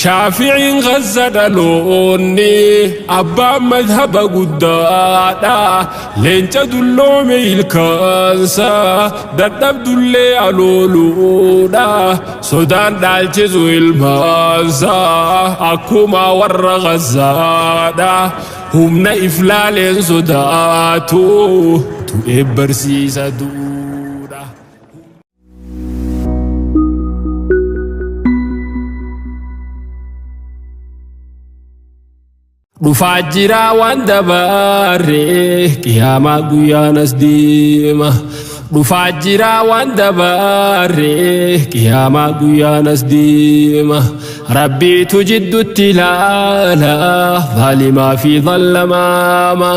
Shaafi'iin Gazza dhaloonni abbaan madhaba guddaadha. Leenca dulloome ilkaansa dadhabdullee alooluudha. Sodaan dhaalchisu ilmaansa akkuma warra Gazzaadha. Humna iflaaleen sodaatu du'ee barsiisa duudha. Dhufaa jira waan dabarre qiyaamaa guyyaan as deema. Dhufaa jira waan dabarre qiyaamaa guyyaan as deema. Rabbiitu jidduutti ilaala zaalimaa fi zallamaama.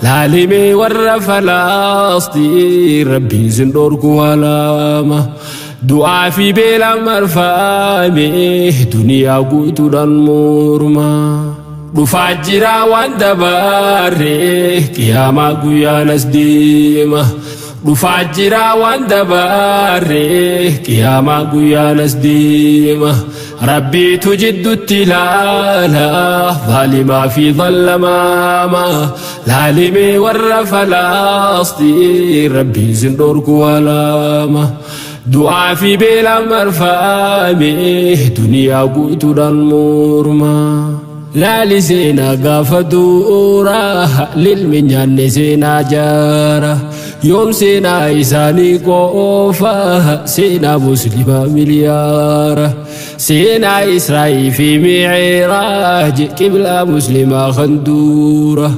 Laalimee warra falaastii rabbiin sin dhorku alaama. Du'aa fi beelaan marfame duniyaa guutuudhaan morma. Dhufaa jira waan dabarre qiyaamaa guyyaan as deema. Dhufaa jira waan dabarre qiyaamaa guyyaan as deema. Rabbiitu jidduutti ilaala zaalimaa fi zallamaama. Laalimee warra falaastii rabbiin sin dhorku alaama. Du'aa fi beelaan marfame duniyaa guutuudhaan morma. Laali seenaa gaafa du'uura lilmi nyaanne seenaa jaara. Yoom seenaa isaanii qofa seenaa muslimaa miliyaara. Seenaa Israa'ii fi Mi'iraaj qiblaa muslimaa kan duura.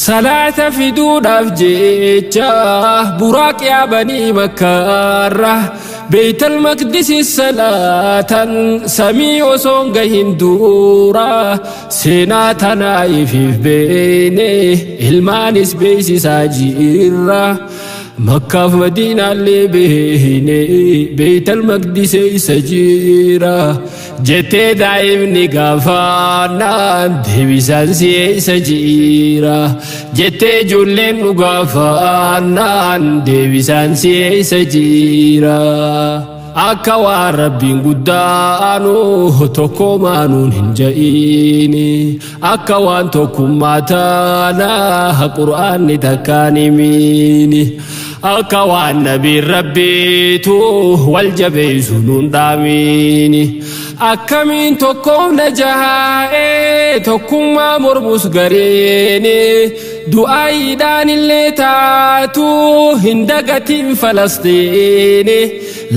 Salaata fiduudhaaf jecha buraaq yaabanii makkaarra. Beeytal maqdisi salaatan samii osoo hin gahin duura. Seenaa tanaa ifiif beene ilmaanis beeksisaa jirra. Makkaaf Madiinaallee beene Beeytal maqdise isa jira. Jettee daa'imni gaafaannaan deebisaan si eessa jira. Jettee ijoolleen nu gaafaannaan deebisaan si eessa jira. Akka waan rabbiin guddaanu tokko maanuun hin ja'iini. Akka waan tokkummaa taanaa qur'aanni takkaan himiini. Akka waan nabiin rabbiitu wal jabeessu nuun dhaamiini. Akkamiin tokkoomna jahaa'ee tokkummaa mormus gareeni. Du'aayiidhaan illee taatu hin dagatiin Falastiini.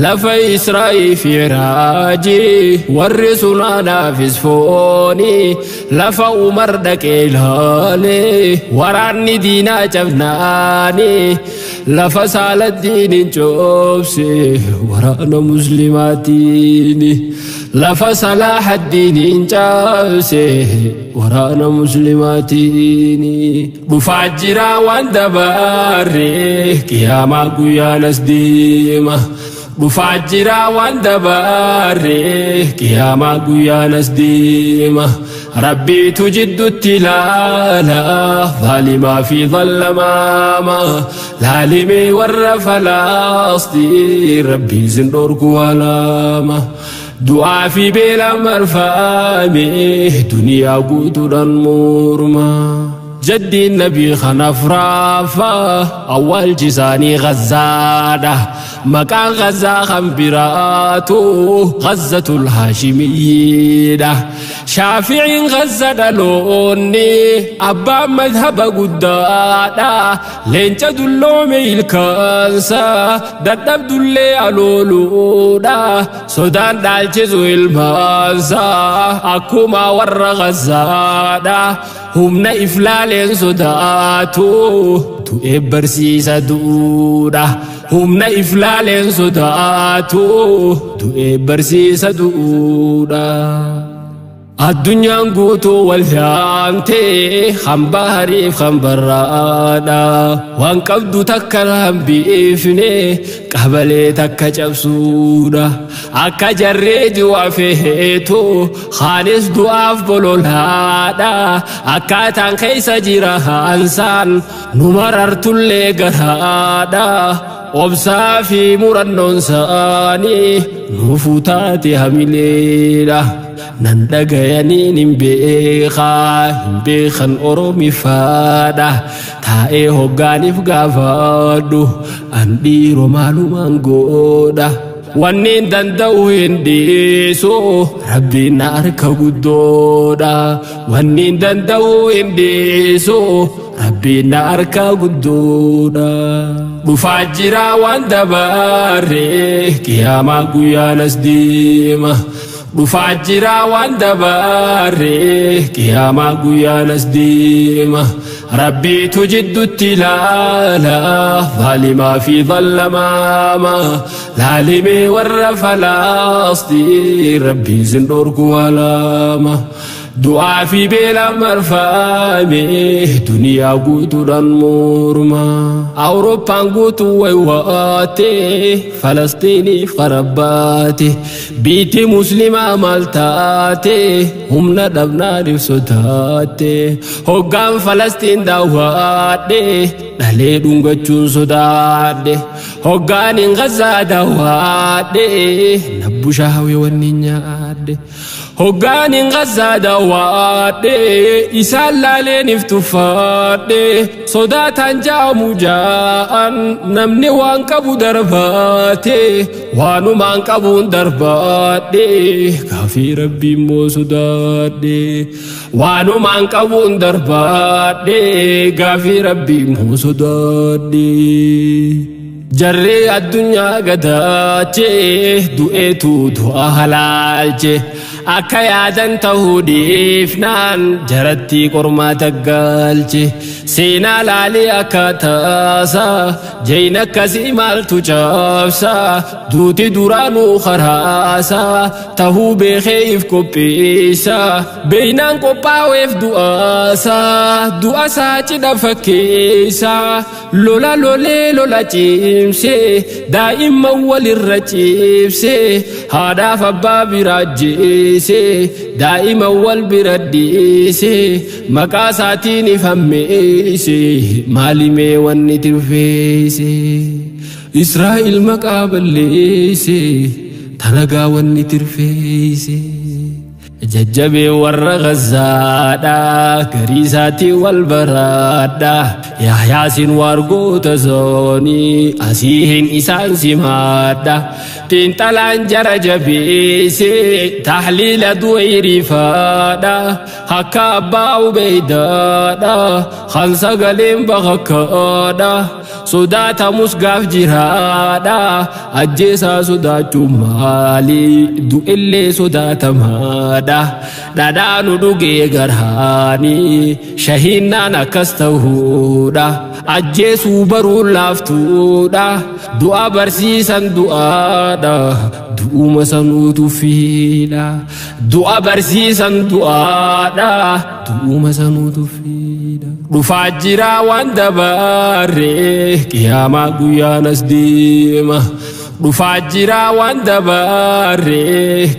Lafa Israa'ii fi Iraaji warri sun anaafis fooni. Lafa Umar dhaqee ilaale waraanni diinaa cabnaani. Lafa Saaladdiin hin coobse waraana muslimaatiin. Lafa Salaaḥaddiin hin cabse waraana muslimaatiin. Dhufaa jira waan dabarre qiyaamaa guyyaan as deema. Dhufaa jira waan dabarre qiyaamaa guyyaan as deema. Rabbiitu jidduutti ilaala zaalimaa fi zallamaama. Laalimee warra falaastii rabbiin sin dhorku alaama. Du'aa fi beelaan marfame duniyaa guutuudhaan morma. Jaddiin nabii kanaaf raafa awwaalchi isaanii Gazzaadha. Maqaan Gazzaa kan biraatu Gazzatul Haashimiyyiidha. Shaafi'iin Gazza dhaloonni abbaan madhaba guddaadha. Leenca dulloome ilkaansa dadhabdullee alooluudha. Sodaan dhaalchisu ilmaansa akkuma warra Gazzaadha. Humna iflaaleen sodaatu du'ee barsiisa du'uudha. Humna iflaaleen sodaatu du'ee barsiisa du'uudha. Addunyaan guutuu wal yaamtee kan bahariif kan barraadha. Waan qabdu takka hambiifne qabalee takka cabsuudha. Akka jarree du'a feetu kaanis du'aaf bololaadha. Akkaataan keessa jira hansaan nu marartullee garaadha. Obsaa fi murannoon saanii nuufuu taate hamileedha. Nan dhagayaniin hin beekaa hin beekan Oromifaadha. Taa'ee hoggaaniif gaafadhu an dhiiroo maalumaan godha. Wanni danda'u hin dhiisu, Rabbiin na harka guddoodha. Wanni danda'u hin dhiisu, Rabbiin na harka guddoodha. Dhufaa jira waan dabarre, qiyaamaa guyyaan as deema. Dhufaa jira waan dabarre, qiyaamaa guyyaan as deema. Rabbiitu jidduutti ilaala zaalimaa fi zallamaama. Laalimee warra Falastiin, Rabbiin sin dhorku alaama. Du'aa fi beela marfame duniyaa guutuudhaan morma. Awurooppaan guutuu waywaate Falastiiniif qarabbaate. Biitti Muslimaa maal taate? Humna dhabnaaniif sodaate. Hoggaan Falastiin daawwadhe dhalee dhungachuun sodaadhe. Hoggaan hin Gazaa daawwadhe nabbu shaawee wanni nyaadhe. Hoggaan hin Gazaa daawwadhe isaan laaleeniif tuffaadhe. Sodaataan jaamu jaa'an namni waan qabu darbaate, waanumaan qabuun darbaadhe, gaafii Rabbii immoo sodaadhe. Waanumaan qabuun darbaadhe, gaafii Rabbii immoo sodaadhe. Jarree addunyaa gadaache du'eetu du'a halaalche. Akka yaadan ta'uu dhiifnaan jaratti qormaata galche. Seenaa laalee akka taasa jayna akkasii maaltu cabsa? Duuti duraanuu karaasa tahuu beekee if qopheessa. Beeynaan qophaa'eef du'aasa, du'asaa cidha fakkeessa. Lola lolee lola cimsee daa'imman walirra ciibsee, haadhaaf abbaa bira jeesee, daa'ima wal bira dhiisee, maqaa isaatiin ifammeesse. Maalimee wanni tirfeesse? Israa'el maqaa balleesse, tanagaa wanni tirfeesse? Jajjabee warra Gazaadha, garii isaatii wal baraadha. Yaa Yaasin waargoota zoonii asiihin isaan simaadha. Xiinxalaan jara jabeesse tahliila du'eerifaadha. Akka abbaa Ubeydaadha, kan sagaleen bakakkaadha. Sodaatamus gaaf jiraadha, ajjeesaa sodaachuun maali? Du'illee sodaatamaadha. Dhadhaanu dhugee garaani shahiinnaan akkas ta'uudha. Ajjeesuu baruun laaftuudha, du'a barsiisan du'aadha, du'uma sanuutu fiidha. Du'a barsiisan du'aadha, du'uma sanuutu fiidha. Dhufaa jira waan dabarre, qiyaamaa guyyaan as deema. Dhufaa jira waan dabarre,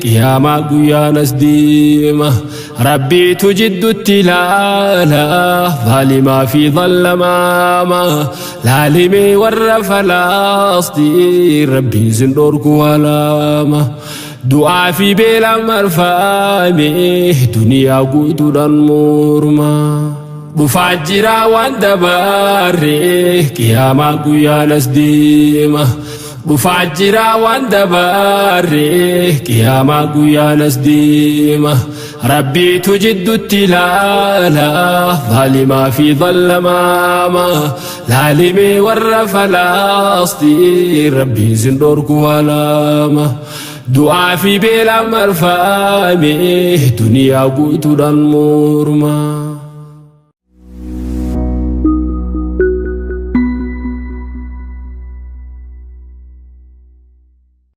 qiyaamaa guyyaan as deema. Rabbiitu jidduutti ilaala zaalimaa fi zallamaama. Laalimee warra Falastiin, Rabbiin sin dhorku alaama. Du'aa fi beela marfame duniyaa guutuudhaan morma. Dhufaa jira waan dabarre, qiyaamaa guyyaan as deema. Dhufaa jira waan dabarre, qiyaamaa guyyaan as deema. Rabbiitu jidduutti ilaala zaalimaa fi zallamaama. Laalimee warra Falastiin, Rabbiin sin dhorku alaama. Du'aa fi beela marfame duniyaa guutuudhaan morma.